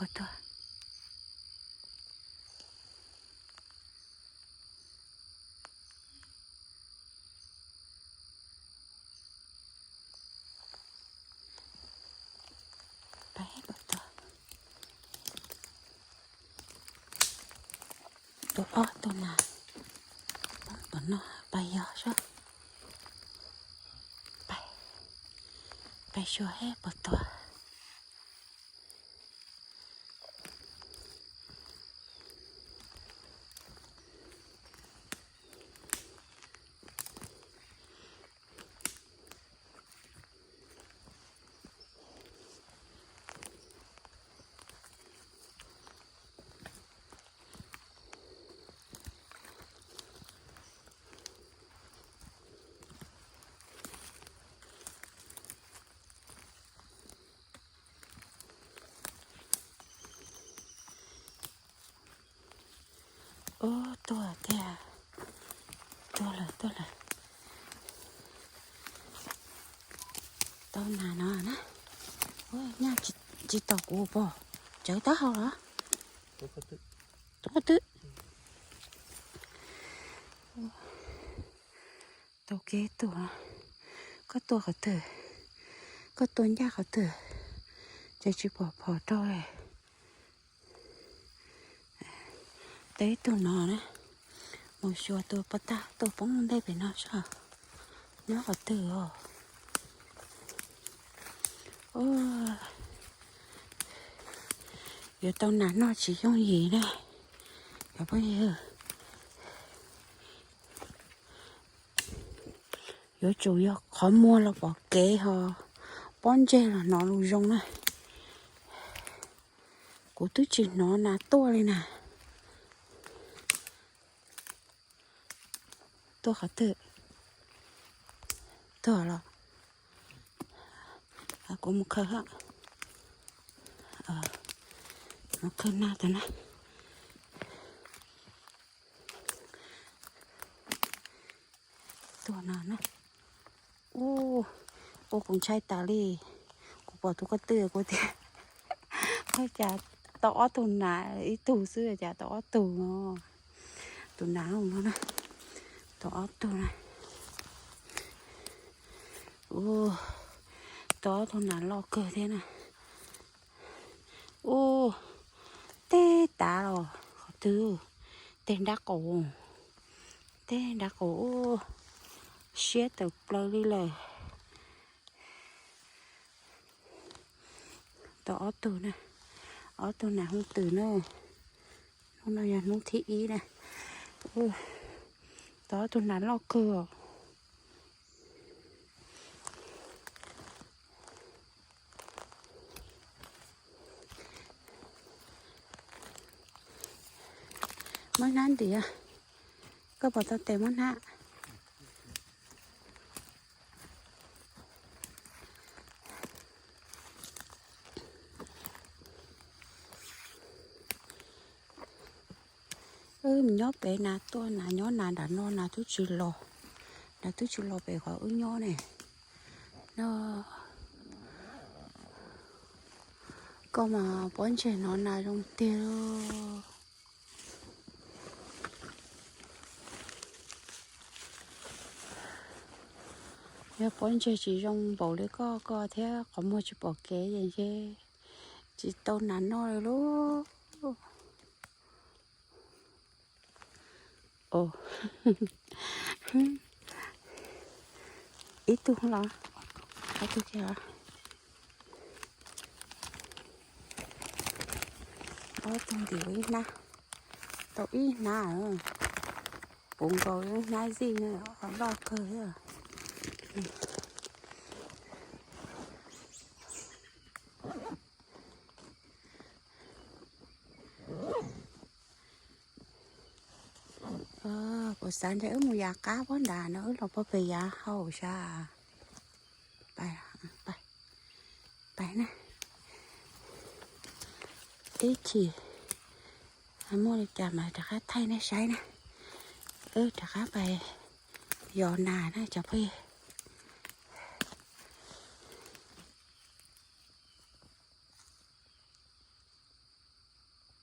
Ua tuag. Pais ua tuag. Tus ob tug nas, pom no pais yog sab, pais, pais xyuas seb puas tuag. Ub, tuag tiag. Tuag lawm, tuag lawm. Tau nas no na. Ub, nyaj tsis, tsis tom kuv pom. Tsawv taub hau los? Tuag twb. Tau kev tuag. Koj tuag qhov twg? Koj tuag ncaj qhov twg? Ces tsis pom phom rau. Tau ib tug no na, mus xyuas tus pov tag tuaj poob ntej pem no saib nyob qhov twg os. Yuav tau nas noj tsis yooj yim ne. Cov phooj ywg, yuav tsum yog qhov muag los pom kev ho pob ntseg los hnov lus zoo na. Kuv twb tsis hnov nas tuaj li na. Tuaj qhov twg? Tuag los? Kuv mus khaws, mus khaws nas tau na. Tuag no na. Ub, ua kuv ntshai tas li. Kuv pom tus ko tw kuv tias, ua cas tau ob tug nas, ib tug xwb cas tau ob tug no. Tus nas no na, tau ob tug na. Ub, tau ob tug nas loj kawg thiab na. Ub, teb tav los qhov twg, tej nrab qaum, tej nrab qaum, ub, siab tawm plaws li lawm. Tau ob tug na, ob tug nas hooj twm na. Hnub no yog hnub thib ib na. Tau ob tug nas loj kawg os. Muab hnab ntiav, koj puas tau tes muab hnab? Wb mus nyob pem nas tuaj, nas nyob nas nram no nas twb tsis los, nas twb tsis los pem qhov wb nyob ne. No, koj mas pob ntseg hnov nas zoo tiag. Yog pob ntseg tsis zoo npaum li koj, koj thiab qhov muag tsis pom kev ces ntshe tsis tau nas noj li lauj. Ib tug los, ob tug kiag, ob tug ntim ib hnab, tau ib hnab, puv nkaus ib hnab zij, loj kawg thiab. Kuv xav ntshe wb mus yav qab puag nrad no, wb los puag pem yav hauv sab. Pais na, ib chim muaj li cas mas rov qab thaij nej saib na. Wb rov qab pais yos nas na cov phooj ywg.